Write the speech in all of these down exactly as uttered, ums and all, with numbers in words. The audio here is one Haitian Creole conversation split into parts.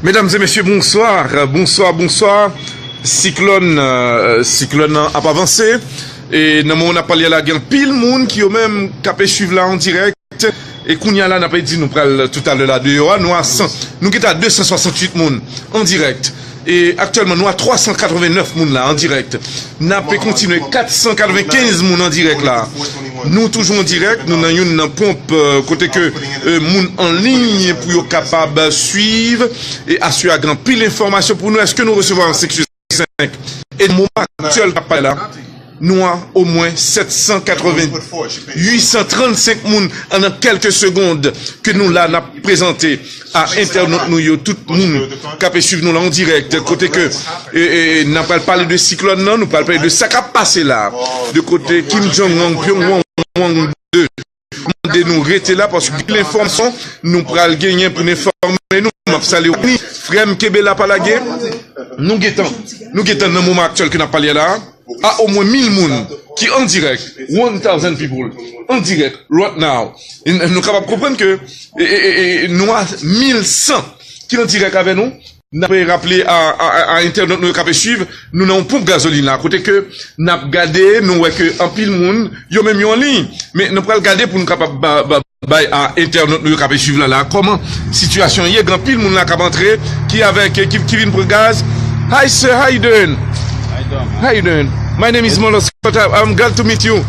Medam e mesye, bonswa, bonswa, bonswa. Siklòn, euh, siklòn nan ap avanse. E nan moman n ap pale a la, gen anpil moun ki yo menm k ap swiv la an dirèk. E kounye a la, n ap di nou pral toutalè la deyò a, nou a san, nou gentan a de san swasanntuit moun an dirèk. E aktyèlman, nou a twa san katrevennnèf moun la an dirèk. N ap kontinye, kat san katrevenkenz moun an dirèk la. Nou toujou an dirèk, nou nan youn nan ponp, euh, kote ke, euh, moun an liy pou yo kapab swiv e asire gen anpil enfòmasyon pou nou. Èske nou resevwa an seksyon senk? E nan moman aktyèl k ap pale la, nou a omwen sèt san katreven, uit san trannsenk moun an nan kèlke segond ke nou la n ap prezante a entènot nou yo, tout moun k ap swiv nou la an dirèk, kote ke, e, e, n ap pral pale de siklòn nan, nou pral pale de sa k ap pase la, de kote Kim Jong-un, Pyongyang de mande nou rete la, paske gen enfòmasyon nou pral genyen pou n enfòme nou. M ap salye w, frè m, kenbe la, pa lage. Nou gentan, nou gentan nan moman aktyèl ke n ap pale la, a omwen mil moun ki an dirèk, one thousand people, an dirèk, right now. E n-, nou kapab konprann ke, e, e, e, e, nou a mil san ki an dirèk avè nou. N ap raple a, a, a, a entènot nou yo k ap swiv, nou nan yon ponp gazolin la, kote ke n ap gade, nou wè ke anpil moun, yo menm yo an liy. Men nou pral gade pou nou kapab ba, ba, bay a entènot nou yo k ap swiv la, la, kòman sitiyasyon an ye, gen anpil moun la k ap antre, ki avèk, ki, ki vin pran gaz. Hi sir, how you doing? How you doing? My name is Molo Scott. I'm glad to meet you.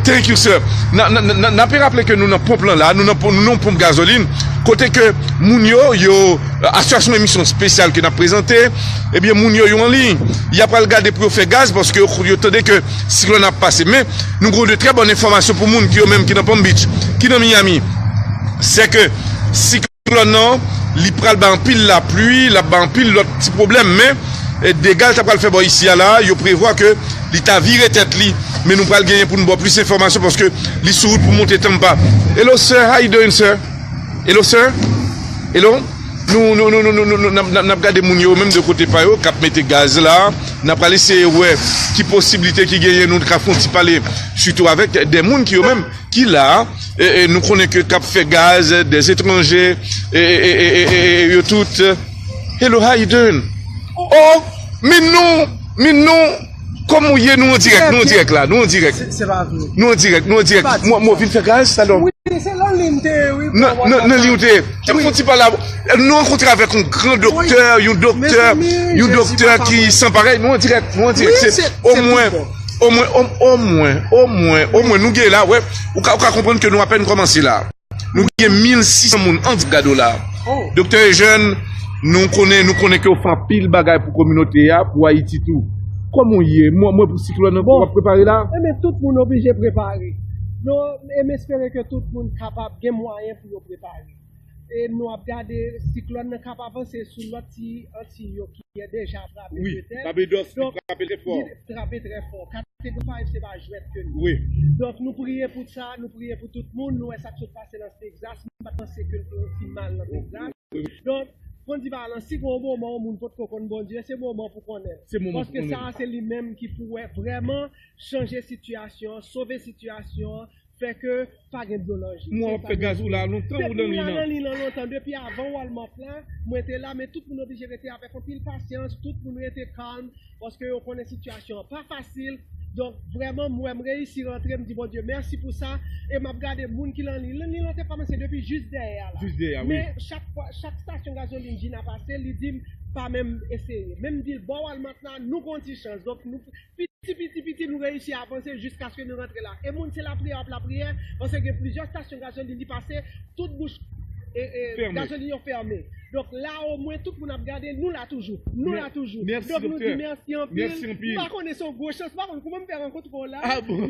Thank you, sir. N a, n a, n a, n a raple ke nou nan ponp lan la, nou nan, nou nan ponp gazolin, kote ke moun yo, yo, a, asosiyasyon emisyon espesyal ke n ap prezante, ebyen, moun yo, yo an liy. Y ap pral gade pou yo fè gaz, paske yo, yo tande ke siklòn ap pase. Men, nou gen de trè bòn enfòmasyon pou moun ki yo menm ki nan Palm Beach, ki nan Miami. Se ke siklòn nan, li pral bay anpil lapli, l ap bay anpil lòt ti pwoblèm, men, e, dega l ta pral fè bò isi a la, yo prevwa ke li ta vire tèt li. Men nou pral genyen pou nou ba w plis enfòmasyon paske li sou wout pou monte Tampa. Hello, sir. How you doing, sir? Hello, sir. Hello. Nou, nou, nou, n ap, n ap, n ap gade moun yo menm de kote pa yo k ap mete gaz la. N ap pral eseye wè ki posiblite ki genyen, nou ka fè yon ti pale sitou avèk de moun ki yo menm ki la, e, e, nou konnen ke k ap fè gaz, des étrangers, e, e, yo tout. Hello, how you doing? Oh, men non, men non. Kòman w ye? Nou an dirèk, nou an dirèk la, nou an dirèk. Se, se pa vre. Nou an dirèk, nou an dirèk. Mwen, mwen vin fè gaz, talè. Wi, se nan liy m te ye, wi. Nan, nan, nan liy ou te ye. Te fè yon ti pale avè w. Nou rankontre avèk yon gran doktè, yon doktè, yon doktè ki san parèy. Nou an dirèk, nou an dirèk. Se omwen, omwen, om-, omwen, omwen, omwen, nou gen la, wè. Ou ka, ou ka konprann ke nou apèn kòmanse la. Nou gen mil sis san moun an di gado la. Doktè Eugène, nou konnen, nou konnen ke w fè anpil bagay pou kominote a, pou Ayiti tou. Kòman w ye? Mwen, mwen pou siklòn nan, w ap prepare la? Enben, tout moun oblije prepare. Nou, e m espere ke tout moun kapab gen mwayen pou yo prepare. E nou ap gade siklòn nan k ap avanse sou lòt ti Antiy yo ki deja frape petèt. Wi, Barbados, li frape trè fò. Li frape trè fò. Kategori five, se pa jwèt ke li ye. Wi. Donk, nou priye pou sa, nou priye pou tout moun. Nou wè sa k sot pase nan Texas. M pa t panse ke l te yon ti mal nan Texas. Wi, wi. Donk, pou n di pa lan, si gen yon moman yon moun potko konn Bondye, se moman pou konnen l. Se moman pou konnen l. Paske sa a se li menm ki pou wè vrèman chanje sitiyasyon an, sove sitiyasyon an, fè ke pa gen dlo nan je. Mwen ap fè gaz ou la lontan ou nan liy nan? Depi m la nan liy nan lontan, depi avan Walmart la, mwen te la, men tout moun oblije rete avèk anpil pasyans, tout moun rete kalm, paske yo konnen sitiyasyon an pa fasil. Donk, vrèman, mwen, m reyisi rantre, m di Bondye mèsi pou sa, e m ap gade moun ki nan liy. Liy lan te kòmanse depi jis dèyè a la. Jis dèyè a, wi. Men chak fwa, chak stasyon gazolin Gina pase, li di m pa menm eseye. Men m di l, bò Walmart la, nou gen yon ti chans. Donk, nou, piti, piti, piti, nou reyisi avanse jiskaske nou rantre la. E moun se lapriyè, ap lapriyè, paske gen plizyè stasyon gazolin li pase, tout bouch, e, e, gazolin yo fèmen. Donk la, omwen, tout moun ap gade, nou la toujou. Nou la toujou. Donk nou di mèsi anpil. Mèsi anpil. M pa konnen se yon gwo chans, m pa konn kouman m fè rankontre w la,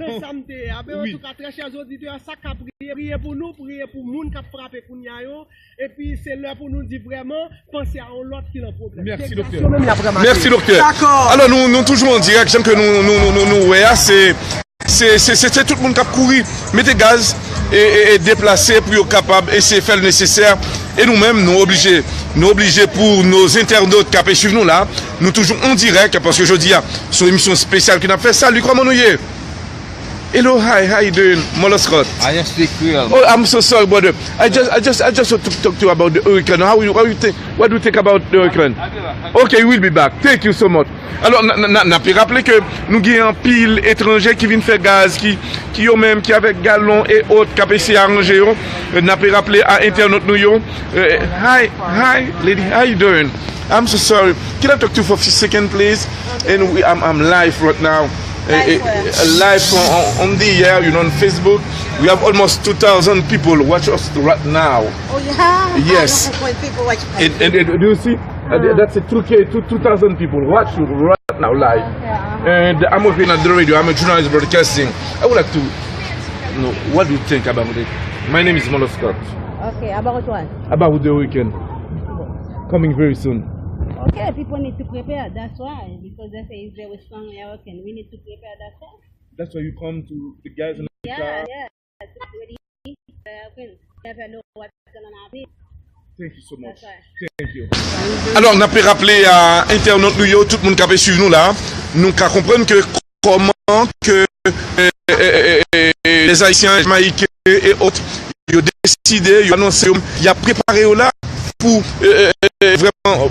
nan sa m te ye a. Men antouka, trè chè oditè, sa k ap priye, priye pou nou, priye pou moun k ap frape kounye a yo. Epi se lè pou nou di vrèman, panse a yon lòt ki nan pwoblèm. Mèsi, doktè. Mèsi, doktè. Alò, nou, nou toujou an dirèk, jan ke nou, nou, nou, nou, nou wè a, se, se, se, se, se tout moun k ap kouri, mete gaz, e, e, e deplase pou yo kapab eseye fè l nesesè. E nou menm, nou oblije, nou oblije pou nos internautes k ap swiv nou la, nou toujou an dirèk, paske jodi a, se yon emisyon espesyal ke n ap fè. Salut, kòman nou ye? Hello, hi, how you doing? Molo Scott. I don't speak Creole. Oh, I'm so sorry, brother. I just, I just, I just want to talk to you about the hurricane. How you, how you think? What do you think about the hurricane? Okay, we'll be back. Thank you so much. Alò, n ap raple ke nou gen anpil etranje ki vin fè gaz, ki, ki yo menm, ki avèk galon e ot, k ap eseye aranje yo. N ap raple a entènot nou yo. Eh, hi, hi, lady, how you doing? I'm so sorry. Can I talk to you for a few seconds, please? And we, I'm, I'm live right now. Eh, eh, live on, on, on the air, you know, on Facebook. We have almost two thousand people watch us right now. Oh, yeah? Yes. When people watch And, and, and do you see? Uh, that's a two K, two, two thousand people watch you right now live. And I'm working at the radio. I'm a journalist broadcasting. I would like to know what do you think about it. My name is Molo Scott. Okay, about what? About the weekend coming very soon. Okay, people need to prepare. That's why, because they say it's very strong hurricane. We need to prepare. That's why. That's why you come to the guys in the Yeah, car. Yeah. It's not ready. Uh, we never know what's gonna happen. Thank you so much. That's why. Thank you. Alò, n ap raple a entènot nou yo, tout moun k ap swiv nou la, nou ka konprann ke kòman ke eh, eh, eh, eh, eh, les Haïtiens, Jamaïcains et autres, yo deside, yo anonse, yo, y ap prepare yo la pou eh, eh, eh, vrèman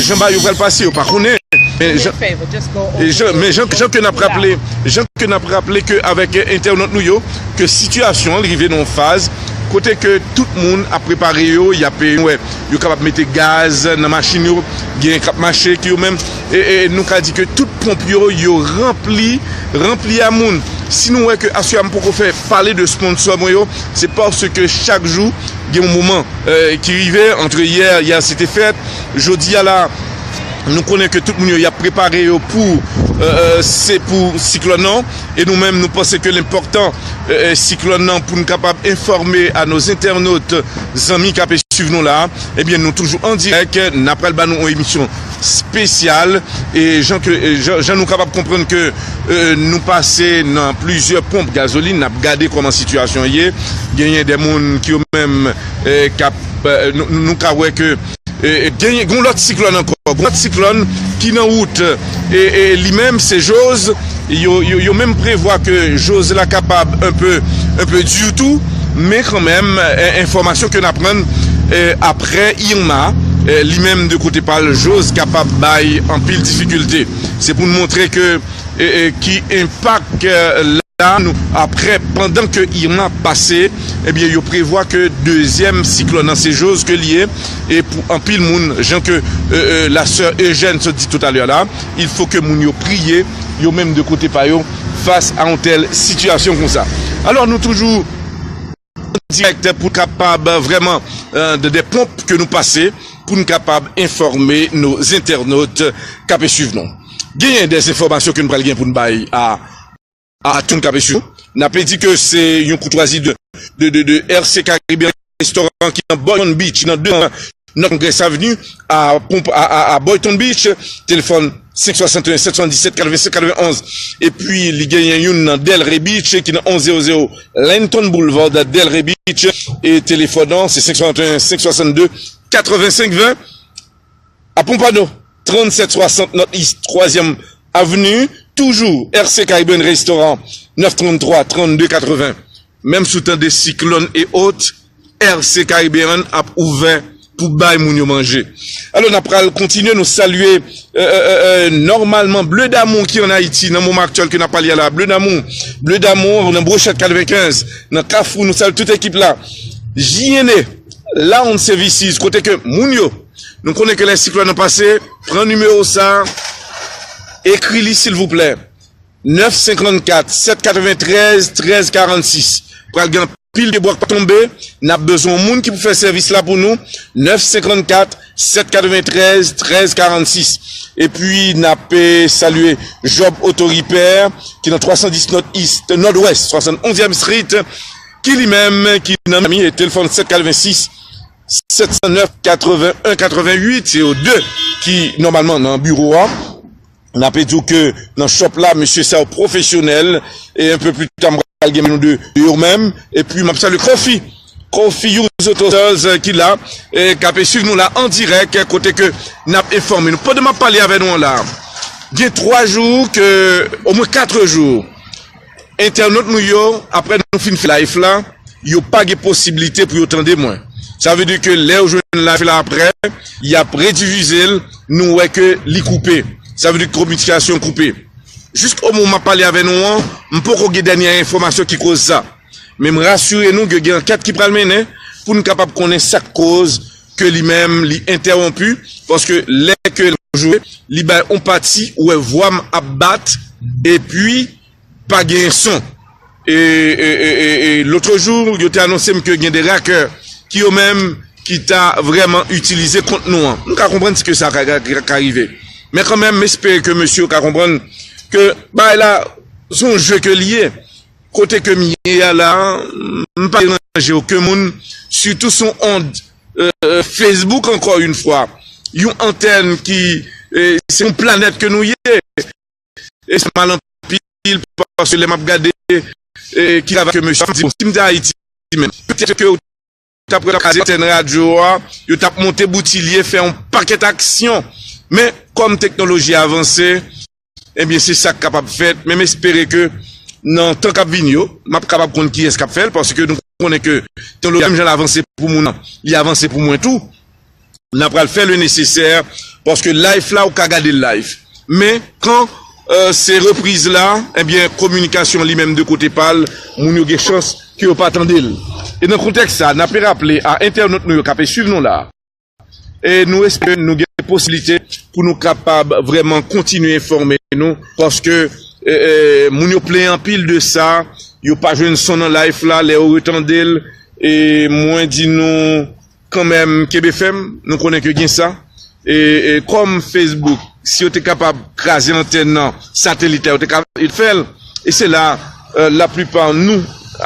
jan bagay yo pral pase, yo pa konnen. Men jan, eh, jan, men jan, jan ke n ap raple, jan ke n ap raple ke avèk eh, entènot nou yo, ke sitiyasyon an rive nan yon faz kote ke tout moun ap prepare yo, y ap eh, wè, yo kapab mete gaz nan machin yo, gen k ap mache, ki yo menm, e, e nou ka di ke tout ponp yo, yo ranpli, ranpli a moun. Si nou wè ke aswè a m poko fè pale de sponsor mwen yo, se paske chak jou gen yon moman eh, ki rive, antre yè, yè se te fèt, jodi a la, nou konnen ke tout moun yo y ap prepare yo pou eh, eh, se pou siklòn nan. E nou menm, nou panse ke l enpòtan eh, eh, siklòn nan pou n kapab enfòme a nos internautes, zanmi k ap swiv nou la, ebyen, nou toujou an dirèk, n ap pral ba nou yon emisyon espesyal. E jan, ke, eh, jan, jan nou kapab konprann ke eh, nou pase nan plizyè ponp gazolin, n ap gade kòman sitiyasyon ye. Genyen de moun ki yo menm eh, k ap, eh, nou, nou ka wè ke eh, genyen gon lòt siklòn ankò, gon lòt siklòn ki nan wout. E, e li menm, se Jose. Yo, yo, yo menm prevwa ke Jose la kapab un peu, un peu dur tou, men kanmenm, eh, enfòmasyon ke n aprann eh, aprè Irma, eh, li menm de kote pa l, Jose kapab bay anpil difikilte. Se pou n montre ke eh, eh, ki enpak eh, la nou aprè, pandan ke Irma pase, ebyen, yo prevwa ke dezyèm siklòn nan se Jose ke li ye. E pou anpil moun, jan ke eh, eh, la sè Eugène sot di toutalè la, il faut que moun yo priye, yo menm de kote pa yo, fas a yon tèl sitiyasyon konsa. Alò, nou toujou dirèk pou kapab vrèman eh, de, de ponp ke nou pase pou n kapab enfòme nos internautes k ap swiv nou. Genyen de enfòmasyon ke n pral gen pou n bay a, a tout moun k ap swiv nou. N ap di ke se yon koutwazi de, de, de, de R C Caribbean Restaurant ki nan Boynton Beach, nan de North Congress Avenue, a, a, a, a Boynton Beach. Telefòn senk swasanteyen sèt swasanndisèt katrevensenk katrevenonz. Epi li genyen youn nan Delray Beach ki nan onz zewo zewo Linton Boulevard, Delray Beach. E telefòn nan se senk swasanteyen senk swasannde katrevensenk ven. A Pompano, trannsèt swasant North East twazyèm Avenue, toujou R C Caribbean Restaurant, nèf tranntwa trannde katreven. Menm si w tande siklòn e ot, R C Caribbean ap ouvè pou bay moun yo manje. Alò, n ap pral kontinye, nou salye eh, eh, eh, eh, nòmalman Bleu d'Amour ki ann Ayiti, nan moman aktyèl ke n ap pale a la. Bleu d'Amour, Bleu d'Amour, nan Brochèt katrevenkenz, nan Kafou, nou salye tout ekip la. J N A, Lounge Services, kote ke moun yo, nou konnen ke lè siklòn nan pase, pran nimewo sa, ekri li silvouplè. Nèf senkannkat sèt katreventrèz trèz karannsis. Pral gen anpil pyebwa k ap tonbe. N ap bezwen yon moun ki pou fè sèvis la pou nou. Nèf senkannkat sèt katreventrèz trèz karannsis. Epi n ap eh, salye Job Auto Repair ki nan twa san dis North East, Nòdwès, swasannonzyèm Street, ki li menm ki nan Miami, e telefòn sèt katrevensis sèt san nèf katreven en katreven uit, se yo de ki nòmalman nan biwo a. N ape di w ke nan shop la, mesye sa yo pwofesyonèl. E un peu plus tard, m pral gen nou de, de yo menm. Epi, m ap salye Kofi. Kofi Youth Auto Sales, eh, ki la, eh, k ape swiv nou la an dirèk, eh, kote ke n ap enfòme nou. Pandan m ap pale avè nou an la, gen twa jou ke, omwen kat jou, entènot nou yo, apre nou fin fè live la, yo pa gen posiblite pou yo tande mwen. Sa vle di ke lè yo jwenn live la apre, y ap redifize l, nou wè ke li koupe. Sa vle di ke kominikasyon koupe. Jiskomoman m ap pale avè nou an, m poko gen dènye enfòmasyon ki koz sa. Men m rasire nou ke gen ankèt ki pral mennen pou n kapab konnen sa k koz ke li menm li entèwonpi, paske lè ke l ap jwe, li bay yon pati ou wè vwa m ap bat, epi pa gen son. E, e, e, e, e lòt jou, yo te anonse m ke gen de rakè ki yo menm ki ta vrèman itilize kont nou an. M ka konprann ke sa ka, ka, ka rive. Men kanmenm, m espere ke mesye yo ka konprann ke bagay la, se yon je ke li ye. Kote ke m ye a la, m pa deranje okenn moun, sitou sou ond, euh, Facebook, encore une fois. Yon antèn ki, euh, se yon planèt ke nou ye. E se mal anpil, paske lè m ap gade, euh, ki travay ke mesye ap di, bon, si m te Ayiti, men, petèt ke ou t ap wè l ap kraze antèn radyo a, yo t ap monte boutilye, fè yon pakèt aksyon. Men, kòm teknoloji a avanse, ebyen, se sa k kapab fèt. Men m espere ke nan tan k ap vini yo, m ap kapab konn kiyès k ap fè l, paske nou konnen ke teknoloji a, menm jan l avanse pou moun nan, li avanse pou mwen tou. N a pral fè le nesesè, paske live la, ou ka gade l live. Men, kan, euh, se repriz la, ebyen, kominikasyon li menm de kote pa l, moun yo gen chans ke yo pa tande l. E nan kontèks sa, n ape raple a entènot nou yo k ape swiv nou la, e nou espere nou gen posiblite pou nou kapab vrèman kontinye enfòme nou, paske, e, e, moun yo plenyen anpil de sa, yo pa jwenn son nan live la, lè yo retande l, e mwen di nou kanmenm, kenbe fèm, nou konnen ke gen sa. E, e kòm Facebook, si yo te kapab kraze antèn nan satelit la, yo te ka fè l. E se la, euh, laplipa nou,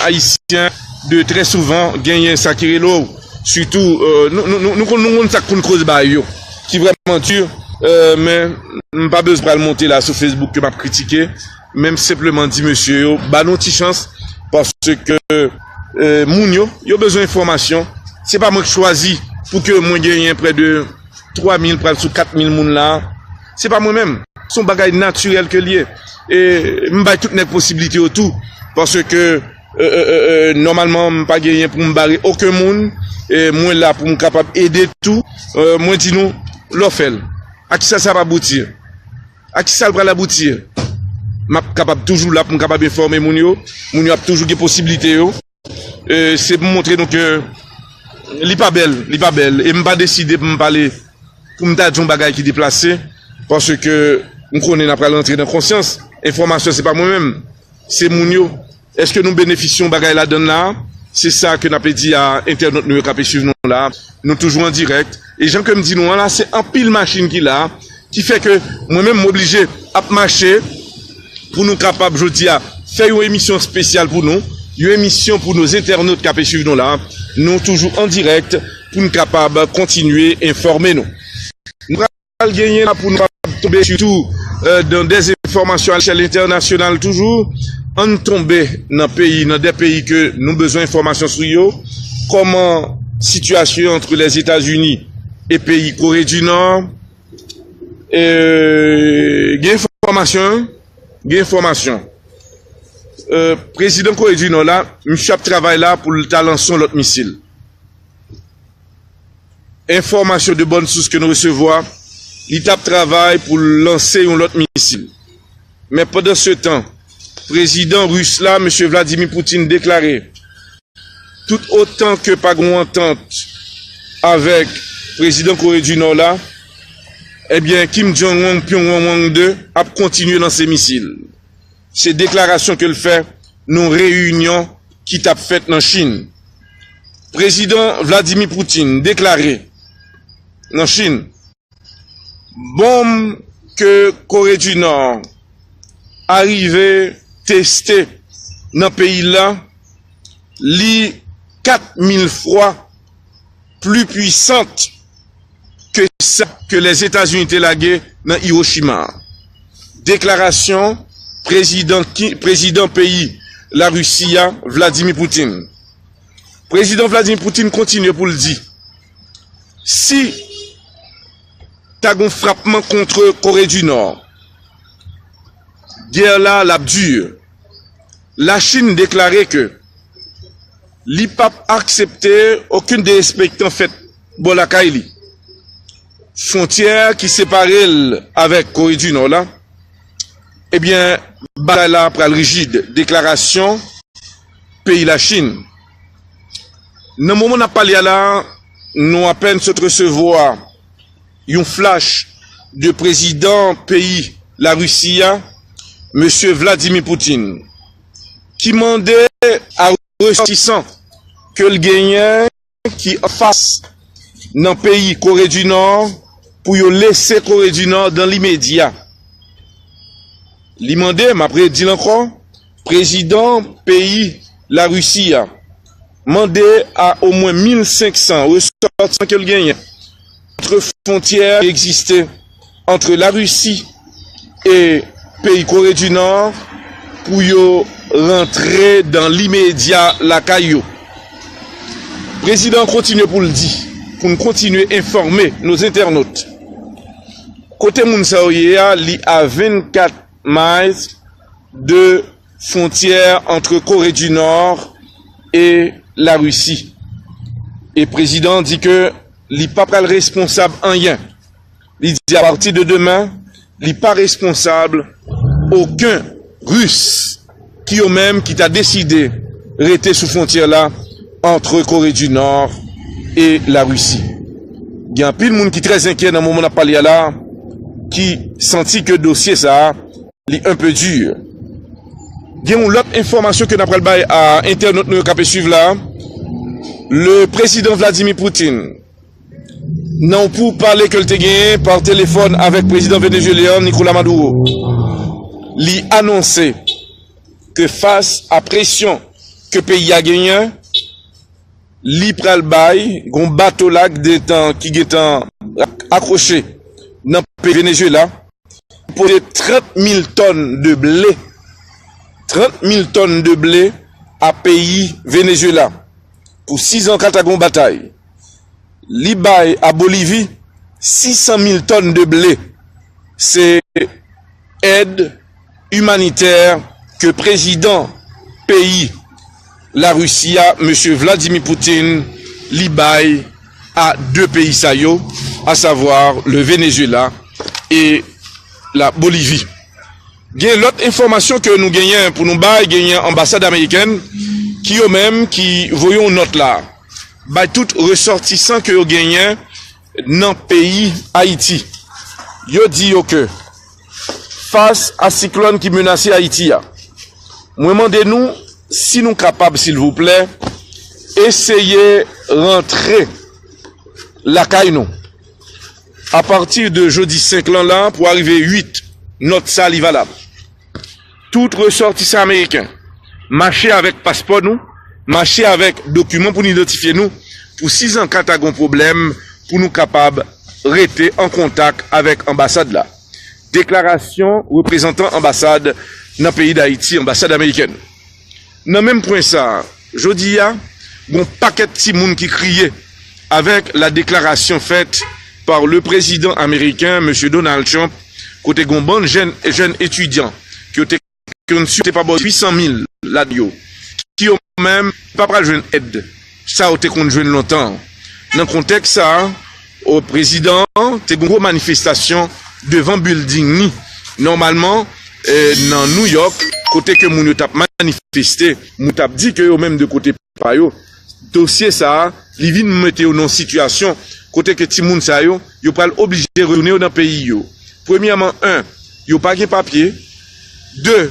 Ayisyen, de trè souvan, genyen sa ki rele w. Sitou, euh, nou, nou, nou, nou konn, nou konn sa k konn koz bagay yo, ki vrèman di, euh, men m pa bezwen pral monte la sou Facebook ke m ap kritike, men m senpleman di mesye yo, ba nou ti chans, paske, euh, moun yo, yo bezwen enfòmasyon. Se pa mwen k chwazi pou ke mwen genyen prè de twa mil pral sou kat mil moun la. Se pa mwen menm. Se yon bagay natirèl ke l ye. E m bay tout nèg posiblite yo tou. Paske, e, e, e, e, nòmalman, m pa genyen pou m bare okenn moun. E mwen la pou m kapab ede tou. E, mwen di nou, lè w fè l, a kisa sa ap abouti? A kisa l pral abouti? M ap kapab toujou la pou m kapab enfòme moun yo. Moun yo ap toujou gen posiblite yo. E, se pou montre nou ke li pa bèl, li pa bèl. E m pa deside pou m pale, pou m ta di yon bagay ki deplase, paske m konnen n ap pral rantre nan konsyans. Enfòmasyon, se pa mwen menm, se moun yo. Èske nou benefisye yon bagay ladann la? Se sa ke n ape di a entènot nou yo k ape swiv nou la. Nou toujou an dirèk. E jan ke m di nou an la, se anpil machin ki la, ki fè ke mwen menm, m oblije ap mache pou nou kapab, jodi a, fè yon emisyon espesyal pou nou, yon emisyon pou nos entènot k ape swiv nou la. Nou toujou an dirèk pou n kapab kontinye enfòme nou. Nou pral genyen la pou nou kapab tonbe sitou, euh, dans des informations à l'échelle internationale toujours. Ann tonbe nan peyi, nan de peyi ke nou bezwen enfòmasyon sou yo. Kòman sitiyasyon ant Lèzetazini e peyi Kore di Nò? E, gen enfòmasyon, gen enfòmasyon. E, prezidan Kore di Nò la, misye ap travay la pou l ta lanse yon lòt misil. Enfòmasyon de bòn sous ke nou resevwa, li t ap travay pou l lanse yon lòt misil. Men pandan se tan, prezidan ris la, mesye Vladimir Putin, deklare, tout otan ke pa gen yon antant avèk prezidan Kore di Nò la, ebyen, Kim Jong-un, Pyongyang de ap kontinye lanse misil. Se deklarasyon ke l fè nan reyinyon ki t ap fèt nan Chin. Prezidan Vladimir Putin deklare nan Chin, bonm ke Kore di Nò arive teste nan peyi l la, li kat mil fwa pli pwisant ke sa ke Lèzetazini te lage nan Hiroshima. deklarasyon prezidan ki, prezidan peyi Larisi a, Vladimir Putin. Prezidan Vladimir Putin kontinye pou l di, si ta gon frapman kont Kore di Nò, gè la l ap di. Lachin deklare ke li p ap aksepte okenn derespektan fèt bò lakay li. Fwontyè ki separe l avèk Kore di Nò la, ebyen, batay la pral rijid, deklarasyon peyi Lachin. Nan moman n ap pale a la, nou apèn sot resevwa yon flash de prezidan peyi Larisi a, mesye Vladimir Putin, ki mande a resòtisan ke l genyen ki anfas nan peyi Kore di Nò pou yo lese Kore di Nò dan limedya. Li mande, m ap redi l ankò, prezidan peyi Larisi a mande a omwen mil senk san resòtisan ke l genyen ant fwontyè ki egziste ant Larisi e peyi Kore di Nò pou yo rantre dan limedya lakay yo. Prezidan an kontinye pou l di, pou n kontinye enfòme nos entènot, kote moun sa yo ye a, li a vennkat miles de fwontyè ant Kore di Nò e Larisi. E prezidan an di ke li pa pral responsab anyen. Li di apati de demen, li pa responsab okenn Ris ki yo menm ki ta deside rete sou fwontyè la ant Kore di Nò e Larisi. Gen anpil moun ki trè enkyè nan moman n ap pale a la, ki santi ke dosye sa a, li enpe di. Gen yon lòt enfòmasyon ke n ap pral bay a entènot nou yo k ap swiv la. Le prezidan Vladimir Putin, nan yon poupale ke l te genyen pa telefòn avèk prezidan venezuelyen an, Nicolas Maduro, li anonse ke fas a presyon ke peyi a genyen, li pral bay, gon bato la ki gentan, ki gentan ak-, akwoche nan peyi Venezuela, pote trant mil tòn de ble, trant mil tòn de ble a peyi Venezuela pou sizan ka ta gon batay. Li bay a Bolivi sis san mil tòn de ble. Se èd imanitè ke prezidan peyi Larisi a, mesye Vladimir Putin, li bay a de peyi sa yo, asavwa le Venezuela e la Bolivi. Gen lòt enfòmasyon ke nou genyen pou nou bay, genyen anbasad amerikèn ki yo menm ki voye yon nòt la, bay tout resòtisan ke yo genyen nan peyi Ayiti. Yo di yo ke fas a siklòn ki menase Ayiti a, mwen mande nou si nou kapab, silvouplè, eseye rantre lakay nou. Apati de jodi senk lan la pou arive uit, nòt sa li valab. Tout resòtisan ameriken, mache avèk paspò nou, mache avèk dokiman pou n idantifye nou, pou sizanka ta gon pwoblèm, pou nou kapab rete an kontak avèk anbasad la. Deklarasyon reprezantan anbasad nan peyi Dayiti, anbasad amerikèn. Nan menm pwen sa a, jodi a, gon pakèt timoun ki kriye avèk la déclaration faite par le président américain, mesye Donald Trump, kote gon bann jèn, jèn etidyan ki yo te konn sipòte pa bò uit san mil ladan yo, ki yo menm pa pral jwenn èd sa yo te konn jwenn lontan an. Nan kontèks sa a, o, prezidan an te gen gwo manifestasyon devan bilding li, nòmalman, eh, nan New York, kote ke moun yo t ap manifeste, moun t ap di ke yo menm de kote pa yo, dosye sa a, li vin mete yo nan yon sitiyasyon kote ke timoun sa yo, yo pral oblije retounen yo nan peyi yo. Premyèman, en, yo pa gen papye. De,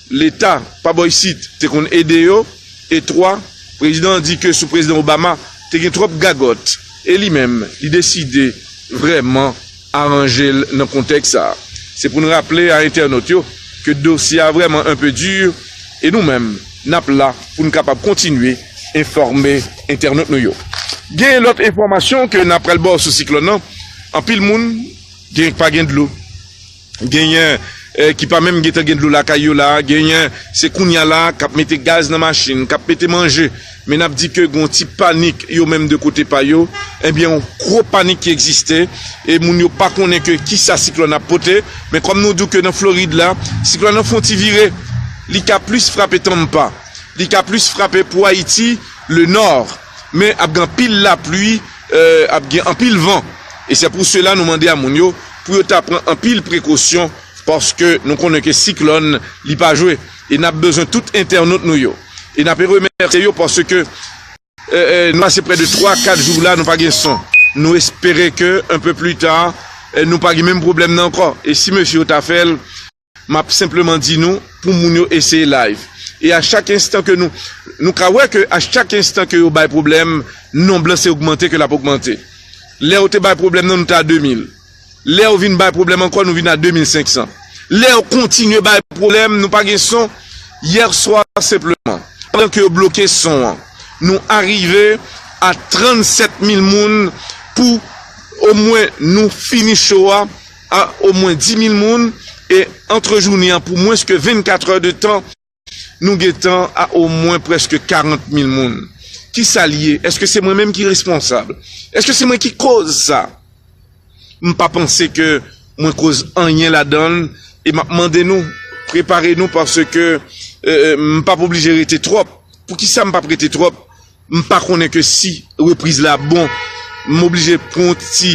Leta pa bò isit te konn ede yo. E twa, prezidan an di ke sou prezidan Obama te gen twòp gagòt. E li menm, li deside vrèman aranje l nan kontèks sa a. Se pou n raple a entènòt yo ke dosye a vrèman enpe di, e nou menm, n ap la pou n kapab kontinye enfòme entènòt nou yo. Gen lòt enfòmasyon ke n ap pral ba w sou siklòn nan. Anpil moun, gen pa gen dlo. Genyen eh, ki pa menm gentan gen dlo lakay yo la, genyen se kounye a la k ap mete gaz nan machin, k ap mete manje. Men n ap di ke gen yon ti panik yo menm de kote pa yo, ebyen yon gwo panik ki egziste, e moun yo pa konnen ke kisa siklòn ap pote. Men kòm nou di w ke nan Florid la, siklòn nan fè yon ti vire, li ka plis frape Tampa, li ka plis frape pou Ayiti, le nò, men ap gen anpil lapli, eh, ap gen anpil van. E se pou sela nou mande a moun yo pou yo ta pran anpil prekosyon, paske nou konnen ke siklòn, li pa jwe. E n ap bezwen tout entènot nou yo. E n ap remèsye yo paske, eh, eh, nou pase prè de twa, kat jou la, nou pa gen son. Nou espere ke un peu plus tard, eh, nou pa gen menm pwoblèm nan ankò. E si mesye yo ta fè l, m ap senpleman di nou pou moun yo eseye live. E a chak enstan ke nou, nou ka wè ke a chak enstan ke yo bay pwoblèm, nonb lan se ogmante ke l ap ogmante. Lè yo te bay pwoblèm nan, nou te a de mil. Lè yo vin bay pwoblèm ankò, nou vin a de mil senk san. Lè yo kontinye bay pwoblèm, nou pa gen son. Yè swa, senpleman, pandan ke yo bloke son an, nou arive a trannsèt mil moun pou omwen nou fini show a a omwen dis mil moun, e antre jounen an, pou mwens ke vennkat è de tan, nou gentan a omwen prèske karant mil moun. Kisa l ye? Èske se mwen menm ki responsab? Èske se mwen ki koz sa? M pa panse ke mwen koz anyen ladan l, e m ap mande nou, prepare nou, paske, eh, eh, m p ap oblije rete twòp. Poukisa m p ap rete twòp? M pa konnen ke si repriz la bon, m oblije pran yon ti,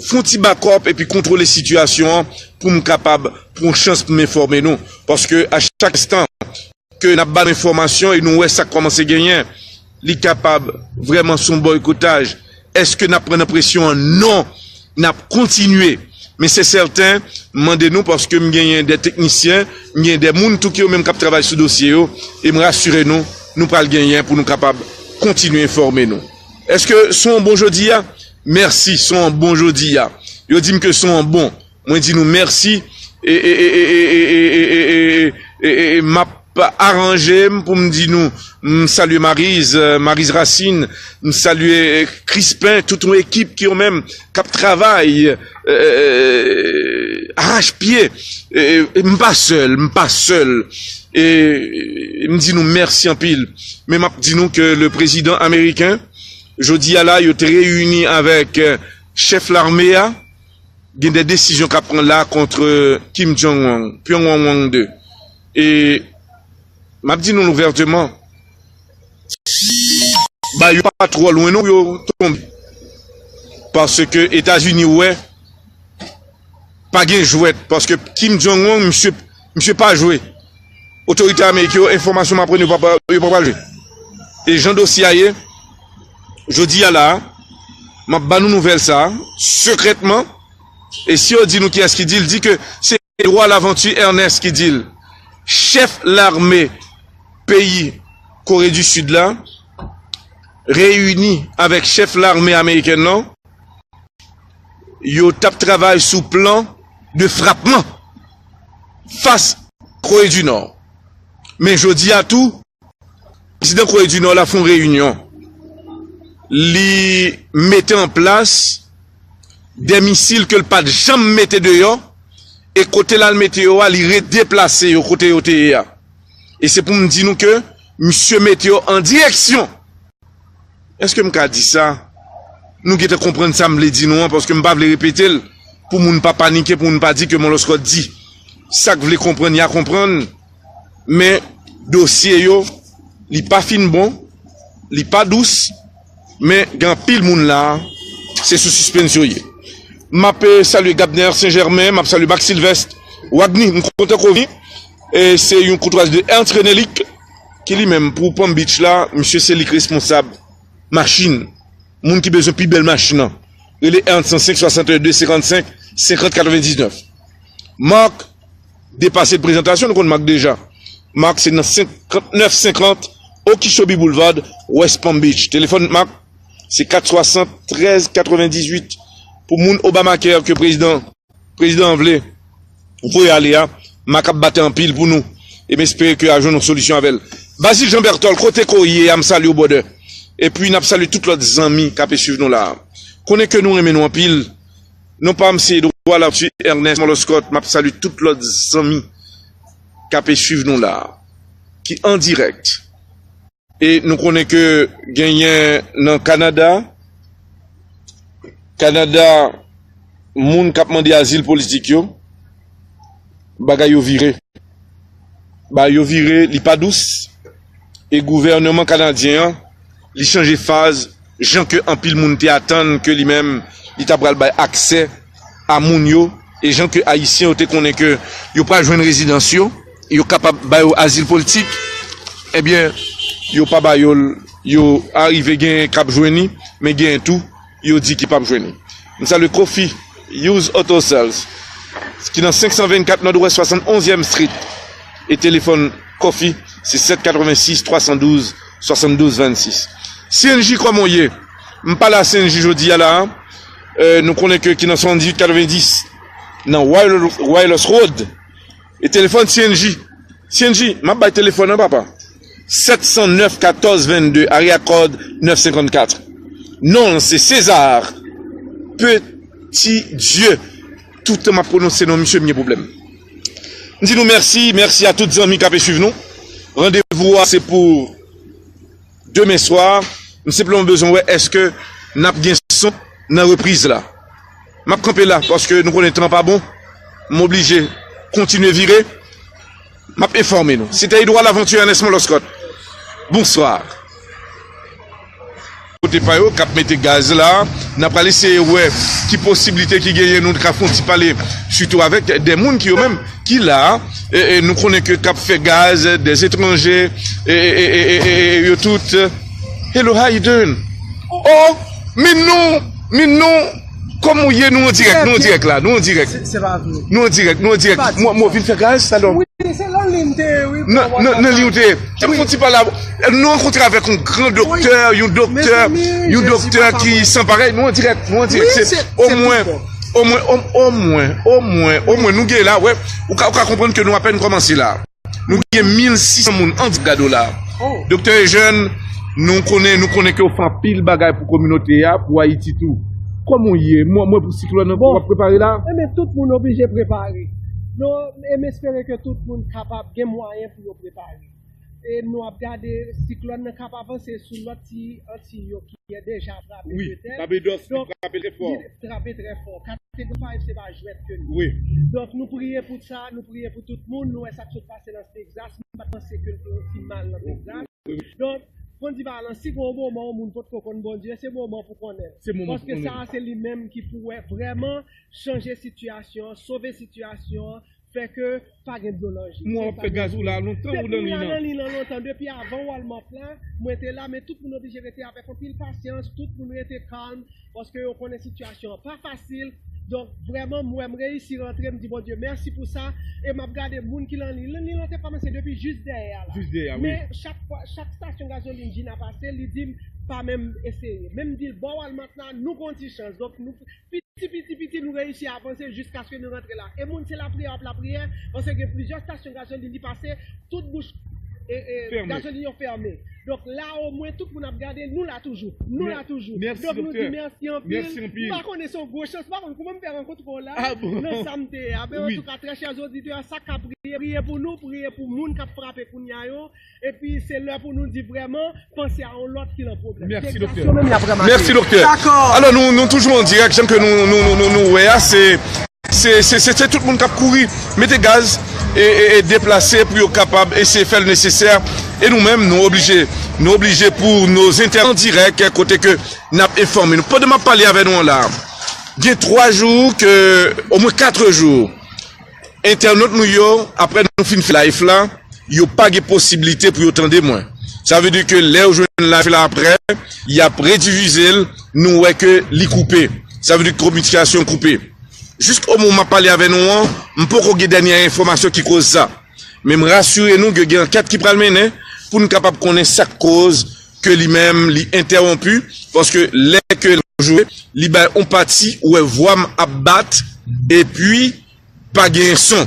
fè yon ti bakòp epi kontwole sitiyasyon an pou m kapab pran chans pou m enfòme nou. Paske a chak enstan ke n ap ba nou enfòmasyon e nou wè sa k kòmanse genyen, li kapab vrèman se yon bòykotaj. Èske n ap pran nan presyon an? Non. N ap kontinye. Men se sèten, m mande nou, paske m genyen de teknisyen, m genyen de moun tou ki yo menm k ap travay sou dosye yo, e m rasire nou, nou pral genyen pou nou kapab kontinye enfòme nou. Èske se yon bon jodi a? Mèsi, se yon bon jodi a. Yo di m ke se yon bon. Mwen di nou mèsi. E, e, e, e, e, e, e, e, e, e, e, e, m ap aranje m pou m di nou, m salye Mariz, eh, Mariz Racine, m salye, eh, Crispin, tout yon ekip ki yo menm k ap travay, eh, eh, arachpye. Eh, eh, m pa sèl, m pa sèl. E m di nou mèsi anpil. Men m ap di nou ke le prezidan ameriken, jodi a la, yo te reyini avèk, eh, chèf lame a, gen de desizyon k ap pran la kont Kim Jong-un, Pyongyang de. E m ap di nou l ouvèteman, ba yo pa twò lwen non pou yo tonbe. Paske Etazini wè, pa gen jwèt, paske Kim Jong-un, misye, misye pa jwe. Otorite ameriken yo, enfòmasyon m aprann, yo pa, yo pa pral jwe. E jan dosye a ye, jodi a la, m ap ba nou nouvèl sa a, sekrètman, e si yo di nou kiyès ki di l, di ke se Edouard Laventure Ernest ki di l. Chèf lame peyi Kore di Sid la reyini avèk chèf lame amerikèn nan, yo t ap travay sou plan de frapman fas Kore di Nò. Men jodi a tou, prezidan Kore di Nò la fè yon reyinyon. Li mete an plas de misil ke l pa t janm mete deyò, e kote l al mete yo a, li redeplase yo kote yo te ye a. E se pou m di nou ke misye mete yo an direksyon. Èske m ka di sa? Nou gentan konprann sa m vle di nou an, paske m pa vle repete l, pou moun pa panike, pou moun pa di ke Mon Lòskòt di. Sa k vle konprann, y a konprann. Men dosye yo, li pa fin bon, li pa dous, men gen anpil moun la, se sou sispens yo ye. M ap, eh, salye Gabner Saint Germain, m ap salye Max Sylvestre, Wagny, m kontan ke w vini. E se yon koutwazi de Ernst René Lick, ki li menm pou Palm Beach la, misye se li k responsab machin. Moun ki bezwen pi bèl machin nan, rele Ernst nan senk swasann de senkannsenk senkant katrevendiznèf. Mark, depase l prezantasyon, nou konn Mark deja. Mark se nan senkannèf senkant Okeechobee Boulevard, West Palm Beach. Telefòn Mark se kat swasann trèz katrevendizuit. Pou moun Obamacare ke prezidan, prezidan an vle voye ale a, Mark ap batay anpil pou nou. E m espere ke a jwenn yon solisyon avè l. Basil Jean Berthold, kote ke w ye a, m salye w, brother. Epi n ap salye tout lòt zanmi k ap swiv nou la. Konnen ke nou renmen nou anpil. Non pa m se Edouard Larthuis Ernest Moloscot, m ap salye tout lòt zanmi k ape swiv nou la, ki an dirèk. E nou konnen ke genyen nan Kanada, Kanada, moun k ap mande azil politik yo, bagay yo vire. Bagay yo vire, li pa dous. E gouvènman kanadyen an, li chanje faz, jan ke anpil moun te atann ke li menm, li ta pral bay aksè a moun yo, e jan ke Ayisyen yo te konnen ke yo pral jwenn rezidans yo, yo kapab ba yo azil politik, ebyen, yo pa ba yo l, yo arive genyen k ap jwenn li, men genyen tou, yo di ki p ap jwenn li. M salye Kofi Used Auto Sales, ki nan senk san vennkat Nòdwès, swasann onzyèm Street, e telefòn Kofi, se sèt katrevensis twa san douz swasann douz vennsis. C N J, kòman w ye? M pale a C N J jodi a la, euh, nou konnen ke ki nan swasanndizwit katrevendis, nan Wail-, Wailers Road, e telefòn C N J. C N J, m ap bay telefòn nan, papa. Sèt san nèf katòz vennde, area code nèf senkannkat. Non l se César Petit Dieu. Toutan m ap pwononse non misye, m gen pwoblèm. M di nou mèsi, mèsi a tout zanmi k ape swiv nou. Randevou a se pou demen swa. M senpleman bezwen wè èske n ap gen son nan repriz la. M ap kanpe la paske nou konnen tan pa bon. M oblije kontinye vire. M ap enfòme nou. Se te Edouard Laventure Ernest Moloscot. Bonswa. Kote pa yo k ap mete gaz la, n ap pral eseye wè ki posiblite ki genyen, nou ka fè yon ti pale sitou avèk de moun ki yo menm ki la, e, e nou konnen ke k ap fè gaz, de etranje, e, e, e, e, e, e, yo tout. Hello, how you doing? Oh, men non, men non, kòman w ye? Nou an dirèk, nou an dirèk la, nou an dirèk. Se, se pa vre. Nou an dirèk, nou an dirèk. Mwen, mwen vin fè gaz, talè. Wi, se nan liy m te ye, wi. Nan, nan, nan liy ou te ye. Te fè yon ti pale. Nou rankontre avèk yon gran doktè, yon doktè, yon doktè ki san parèy. Nou an dirèk, nou an dirèk. Se omwen, omwen, omwen, omwen, omwen, nou gen la, wè. Ou ka, ou ka konprann ke nou apèn kòmanse la. Nou gen mil sis san moun an di gado la. Doktè Eugène, nou konnen, nou konnen ke w fè anpil bagay pou kominote a, pou Ayiti tou. Kòman w ye? Mwen, mwen pou siklòn nan, w ap prepare la? Enben, tout moun oblije prepare. Non, e m espere ke tout moun kapab gen mwayen pou yo prepare. E nou ap gade siklòn nan k ap avanse sou lòt ti Antiy yo ki deja frape petèt. Wi, Barbados, li frape trè fò. Li frape trè fò. Kategori fayv se pa jwèt ke li. Wi. Donk, nou priye pou sa, nou priye pou tout moun, nou wè sa k sot pase nan Texas, m pa t panse ke l te yon ti mal nan Texas. Donk, konn di pa lan, si gon moman yon moun potko konn Bondye, se moman pou konnen l. Paske sa a se li menm ki pou wè vrèman chanje sitiyasyon an, sove sitiyasyon an, fè ke pa gen dlo nan je. Mwen ap fè gaz ou la lontan ou nan liy nan? Depi m la nan liy nan lontan, depi avan Walmart la, mwen te la, men tout moun oblije rete avèk anpil pasyans, tout moun rete kalm, paske yo konnen sitiyasyon an pa fasil. Donk, vrèman, m wè m reyisi rantre, m di Bondye mèsi pou sa, e m ap gade moun ki nan liy. Liy lan te kòmanse depi jis dèyè a la. Jis dèyè a, wi. Men chak fwa, chak stasyon gazolin Gina pase, li di m pa menm eseye. Men m di l, bò Walmart la, nou gen yon ti chans. Donk, nou, piti, piti, piti, nou reyisi avanse jiskaske nou rantre la. E moun se lapriyè, ap lapriyè, paske gen plizyè stasyon gazolin li pase, tout bouch, e, e, gazolin yo fèmen. Donk la, omwen, tout moun ap gade, nou la toujou. Nou la toujou. Donk nou di mèsi anpil. M pa konnen se yon gwo chans, m pa konn kouman m fè rankontre w la, nan sa m te ye a. Men antouka, trè chè oditè, sa k ap priye, priye pou nou, priye pou moun k ap frape kounye a yo. Epi se lè pou nou di vrèman, panse a yon lòt ki nan pwoblèm. Mèsi, doktè. Mèsi, doktè. Alò, nou, nou toujou an dirèk, jan ke nou, nou, nou, nou, nou wè a, se, se, se, se, se tout moun k ap kouri, mete gaz, e, e, e deplase pou yo kapab eseye fè l nesesè. E nou menm, nou oblije, nou oblije pou nos inter-, an dirèk, kote ke n ap enfòme nou. Pandan m ap pale avè nou an la, gen twa jou ke, omwen kat jou, entènot nou yo, apre nou fin fè live la, yo pa gen posiblite pou yo tande mwen. Sa vle di ke lè yo jwenn live la apre, y ap redifize l, nou wè ke li koupe. Sa vle di kominikasyon koupe. Jiskomoman m ap pale avè nou an, m poko gen dènye enfòmasyon ki koz sa. Men m rasire nou ke gen ankèt ki pral mennen pou n kapab konnen sa k koz ke li menm li entèwonpi, paske lè ke l ap jwe, li bay yon pati ou wè vwa m ap bat, epi pa gen son.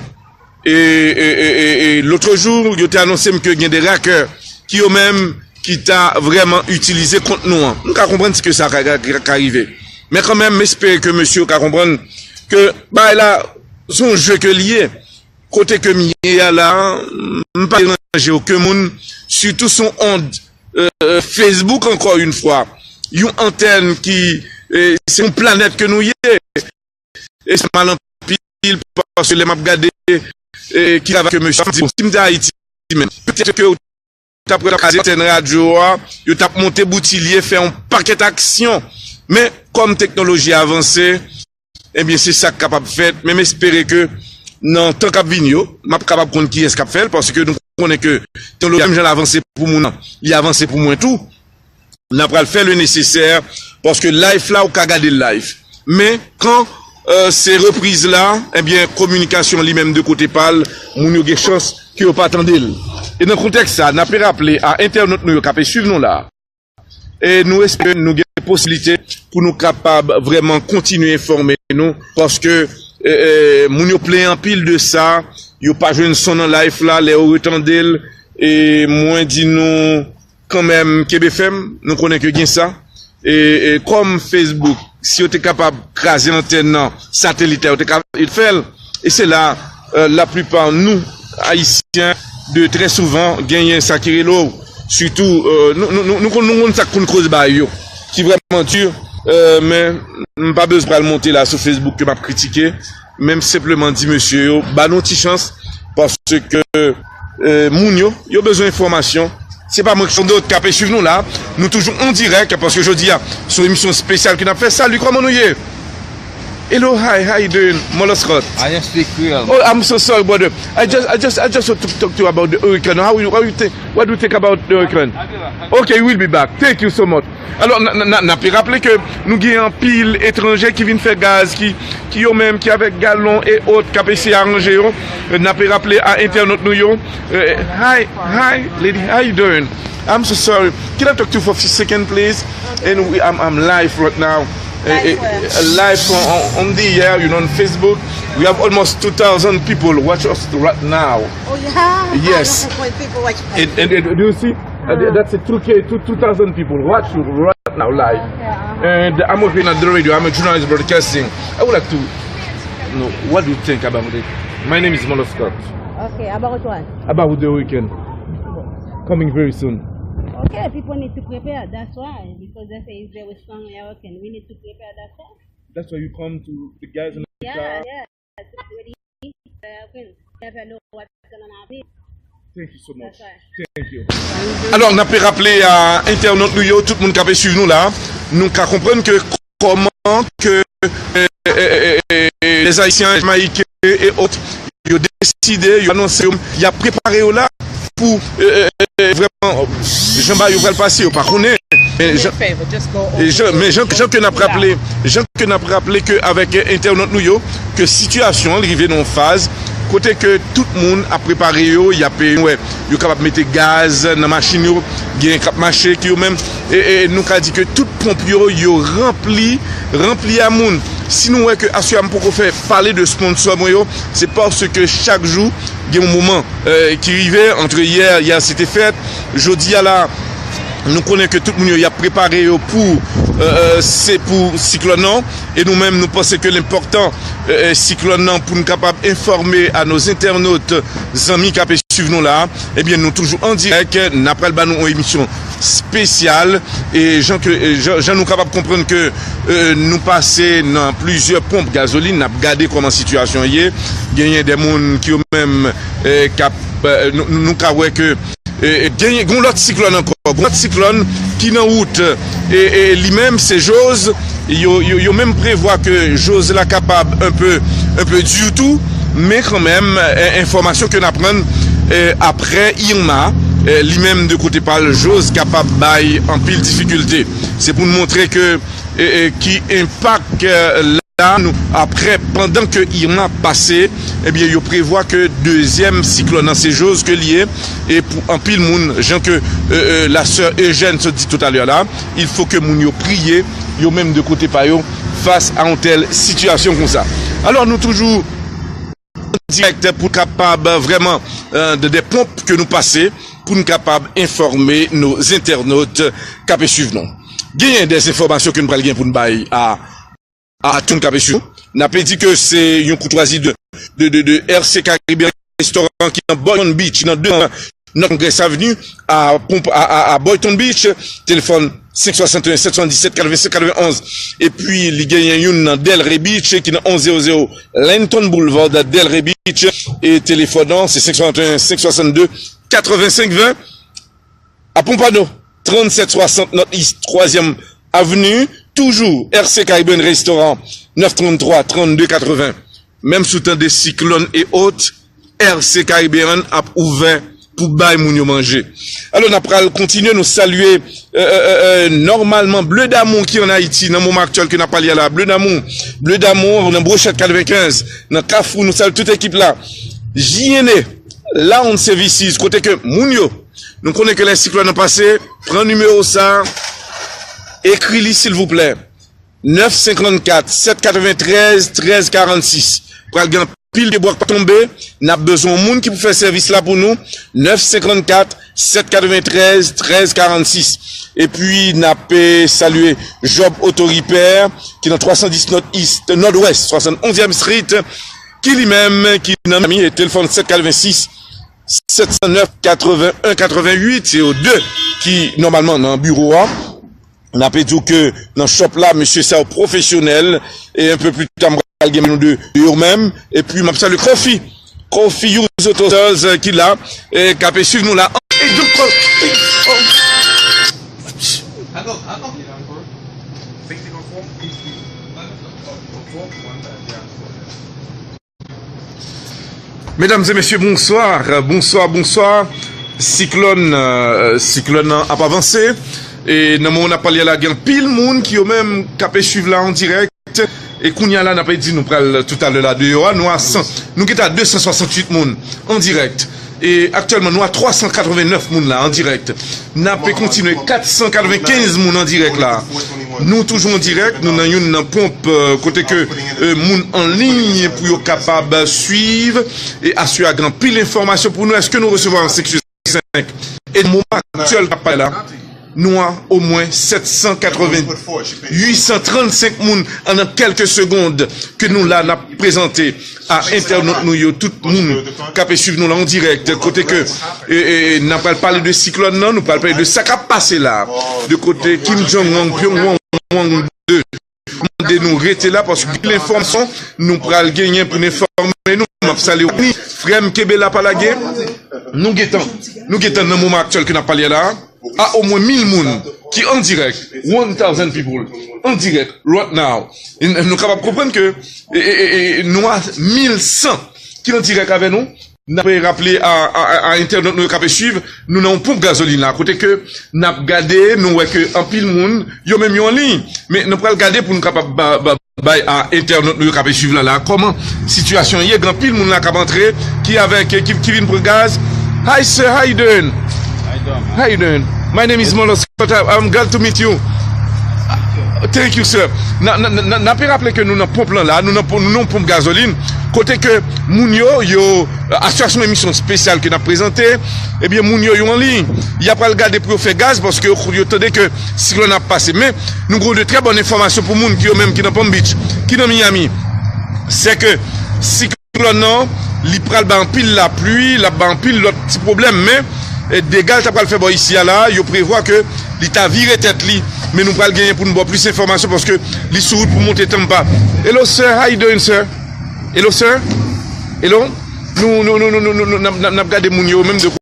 E, e, e, e, e lòt jou, yo te anonse m ke gen de rakè ki yo menm ki ta vrèman itilize kont nou an. Nou ka konprann si ke sa ka, ka, ka, ka rive. Men kanmenm, m espere ke mesye yo ka konprann ke bagay la, se yon je ke l ye. Kote ke m ye a la, m pa deranje okenn moun, sitou se yon ond, euh, euh, Facebook, encore une fois. Yon antèn ki, euh, se yon planèt ke nou ye. E sa mal anpil, paske lè m ap gade, euh, ki travay ke mesye ap di, bon, si m te Ayiti menm, petèt ke t ap wè l ap kraze antèn radyo a, yo t ap monte boutilye, fè yon pakèt aksyon. Men, kòm teknoloji a avanse, ebyen, se sa k kapab fèt. Men m espere ke nan tan k ap vini yo, m ap kapab konn kiyès k ap fè l, paske nou konnen ke teknoloji a, menm jan l avanse pou moun nan, li avanse pou mwen tou. N a pral fè le nécessaire, paske live la, ou ka gade l live. Men, kan, euh, se repriz la, ebyen, kominikasyon li menm de kote pa l, moun yo gen chans ke yo pa tande l. E nan kontèks sa, n ape raple a entènot nou yo k ape swiv nou la, e nou espere nou gen posiblite pou nou kapab vrèman kontinye enfòme nou, paske, euh, euh, moun yo plenyen anpil de sa, yo pa jwenn son nan live la, lè yo retande l, e mwen di nou, kanmenm, kenbe fèm, nou konnen ke gen sa. E, e kòm Facebook, si yo te kapab kraze antèn nan satelit la, yo te ka, yo te fè l. E se la, euh, laplipa nou, Ayisyen, de trè souvan, genyen sa ki rele w. Sitou, euh, nou, nou, nou, nou konn, nou konn sa k konn koz bagay yo, ki vrèman di, euh, men m pa bezwen pral monte la sou Facebook ke m ap kritike. Men m senpleman di mesye yo, ba nou ti chans, paske, euh, moun yo, yo bezwen enfòmasyon. Se pa mwen ki son dot k ape swiv nou la. Nou toujou an dirèk, paske jodi a, se yon emisyon espesyal ke n ap fè. Salut, kòman nou ye? Hello, hi, how you doing? Moloscot. I don't speak Creole. Oh, I'm so sorry, brother. I just, I just, I just want to talk to you about the hurricane. How you, how you think, what do you think about the hurricane? Okay, we'll be back. Thank you so much. Alò, n, n, n, n ape raple ke nou gen anpil etranje ki vin fè gaz, ki, ki yo menm, ki avèk galon e ot, k ap eseye aranje yo. N ape raple a entènot nou yo. Eh, hi, hi, lady, how you doing? I'm so sorry. Can I talk to you for a few seconds, please? And we, I'm, I'm live right now. Eh, eh, live on, on, on the air, you know, on Facebook. We have almost two thousand people watch us right now. Oh, yeah? Yes. People watch. And, and, and do you see? Uh, that's a two K, two, two thousand people watch you right now live. Okay, uh-huh. And I'm working at the radio. I'm a journalist broadcasting. I would like to know, what do you think about it? My name is Molo Scott. Okay, about what? About the weekend. Coming very soon. Okay, people need to prepare. That's why. Because they say it's very strong hurricane. We need to prepare. That's why. That's why you come to the guys in the yeah, car. Yeah. Thank you so much. Thank you. Alò, n ape raple a entènot nou yo, tout moun k ape swiv nou la, nou ka konprann ke kòman ke, eh, eh, eh, eh, les Haïtiens, Jamaïcains et autres, yo deside, yo anonse yo, y ap prepare yo la pou, eh, eh, eh, vrèman, jan bagay yo pral pase, yo pa konnen. Men jan, jan, men jan, jan ke n ap raple, jan ke n ap raple ke avèk entènot nou yo, ke sitiyasyon an rive nan yon faz kote ke tout moun ap prepare yo, y ap, nou wè, yo kapab mete gaz nan machin yo, gen k ap mache, ki yo menm, e, e nou ka di ke tout ponp yo, yo ranpli, ranpli a moun. Si nou wè ke aswè a m poko fè pale de sponsò mwen yo, se paske chak jou, gen yon moman, eh, ki rive, antre yè, yè se te fèt, jodi a la, nou konnen ke tout moun yo, y ap prepare yo pou, eh, eh, se pou siklòn nan, e nou menm, nou panse ke l enpòtan, eh, eh, siklòn nan, pou n kapab enfòme a nos entènot, zanmi k ape swiv nou la, ebyen, nou toujou an dirèk, n ap pral ba nou yon emisyon espesyal, e jan ke, e jan, jan nou kapab konprann ke, eh, nou pase nan plizyè ponp gazolin, n ap gade kòman sitiyasyon an ye, genyen de moun ki yo menm, eh, k ap, eh, nou, nou, nou ka wè ke, eh, eh, genyen, gen yon lòt siklòn ankò, gen yon lòt siklòn ki nan wout, e, e li menm se Joz, yo, yo, yo menm prevwa ke Joz la kapab un peu, un peu dur tou, men kanmenm, eh, enfòmasyon ke n aprann, eh, aprè Irma, eh, li menm de kote pa l, Joz kapab bay anpil difikilte. Se pou n montre ke, eh, eh, ki enpak, eh, la, nou, aprè, pandan ke Irma pase, ebyen, yo prevwa ke dezyèm siklòn nan se Joz ke l ye, e pou anpil moun, jan ke, eh, eh, la sè Eugène sot di toutalè la, il faut que moun yo priye, yo menm de kote pa yo, fas a yon tèl sitiyasyon konsa. Alò, nou toujou dirèk pou kapab vrèman, eh, de, de ponp ke nou pase, pou n kapab enfòme nos entènot k ape swiv nou. Genyen de enfòmasyon ke n pral gen pou n bay a, a tout moun k ape swiv nou. N ape di ke se yon koutwazi de, de, de, de R C Caribbean Restaurant ki nan Boynton Beach, nan de North Congress Avenue, a, Pomp-, a, a, a Boynton Beach. Telefòn senk swasanteyen sèt swasanndisèt katrevensenk katrevenonz. Epi, li genyen youn nan Delray Beach, ki nan onz zewo zewo Linton Boulevard, Delray Beach. E telefòn nan, se senk swasanteyen senk swasannde katrevensenk ven. A Pompano, trannsèt swasant North East twazyèm Avenue, toujou R C Caribbean Restaurant, nèf tranntwa trannde katreven. Menm si w tande siklòn e ot, R C Caribbean ap ouvè pou bay moun yo manje. Alò, n ap pral kontinye, nou salye, euh, euh, euh, euh, nòmalman, Bleu d'Amour ki ann Ayiti, nan moman aktyèl ke n ap pale a la, Bleu d'Amour, Bleu d'Amour, nan Brochèt katrevenkenz, nan Kafou, nou salye tout ekip la. J N A, Lounge Services, kote ke moun yo, nou konnen ke lè siklòn nan pase, pran nimewo sa, ekri li silvouplè. Nèf senkannkat sèt katreventrèz trèz karannsis. Pral gen anpil pye bwa k ap tonbe. N ap bezwen yon moun ki pou fè sèvis la pou nou. Nèf senkannkat sèt katreventrèz trèz karannsis. Epi, n ap, eh, salye Job Auto Repair, ki nan twa san dis North East, Nòdwès, swasannonzyèm Street, ki li menm, ki nan Miami, e telefòn sèt katrevensis sèt san nèf katreven en katreven uit. Se yo de ki, nòmalman, nan biwo a. N ape di w ke nan shop la, mesye sa yo pwofesyonèl, e enpe pli ta, m pral gen nou de, de yo menm, epi m ap salye Kofi, Kofi Use Auto Sales, eh, ki la, e k ape swiv nou la. E donk, oh, oh. Medam e mesye, bonswa, bonswa, bonswa. Siklòn, euh, siklòn nan ap avanse. E nan moman n ap pale a la, gen anpil moun ki yo menm k ape swiv la an dirèk. E kounye a la, n ape di nou pral toutalè la deyò a, nou a san, nou gentan a de san swasantuit moun an dirèk. E aktyèlman, nou a twa san katreven nèf moun la an dirèk. N ape kontinye, kat san katrevenkenz moun an dirèk la. Nou toujou an dirèk, nou nan youn nan ponp, euh, kote ke, euh, moun an liy pou yo kapab swiv e asire a gen anpil enfòmasyon pou nou. Èske nou resevwa an sèk sou senk? E nan moman aktyèl k ap pale la, nou a omwen sèt san katreven, uit san trannsenk moun an nan kèlke segond ke nou la, n ap prezante a entènot nou yo, tout moun k ap swiv nou la an dirèk, kote ke, e, e, n ap pral pale de siklòn nan, nou pral pale de sa k ap pase la, de kote Kim Jong-un, Pyongyang de mande nou rete la, paske anpil enfòmasyon nou pral genyen pou n enfòme nou. M ap salye w, frè m, kenbe la, pa lage. Nou gentan, nou gentan nan moman aktyèl ke n ap pale a la, a omwen mil moun ki an dirèk, one thousand people, an dirèk, right now. E n-, nou kapab konprann ke, e, e, e, e, nou a mil san ki an dirèk avè nou. N ap raple a, a, a, a entènot nou yo k ap swiv, nou nan yon ponp gazolin la, kote ke n ap gade, nou wè ke anpil moun, yo menm yo an liy. Men nou pral gade pou nou kapab ba, ba, bay a entènot nou yo k ap swiv la, la, kòman sitiyasyon an ye, gen anpil moun la k ap antre, ki avèk, ki, ki vin pran gaz. Hi, sir, how you doing? How you doing? My name is Molos Scott. I'm glad to meet you. Thank you, sir. N a, n a, n a, n ape raple ke nou nan ponp lan la, nou nan pon-, nou nan ponp gazolin, kote ke moun yo, yo, asosyasyon emisyon espesyal ke n ap prezante, ebyen, moun yo, yo an liy. Y ap pral gade pou yo fè gaz, paske yo, yo tande ke siklòn ap pase. Men, nou gen de trè bòn enfòmasyon pou moun ki yo menm ki nan Palm Beach, ki nan Miami. Se ke siklòn nan, li pral bay anpil lapli, l ap bay anpil lòt ti pwoblèm, men, e, dega l ta pral fè bò isi a la, yo prevwa ke li ta vire tèt li. Men nou pral genyen pou nou ba w plis enfòmasyon paske li sou wout pou monte Tampa. Hello, sir. How you doing, sir? Hello, sir. Hello. Nou, nou, nou, n ap, n ap, n ap gade moun yo menm de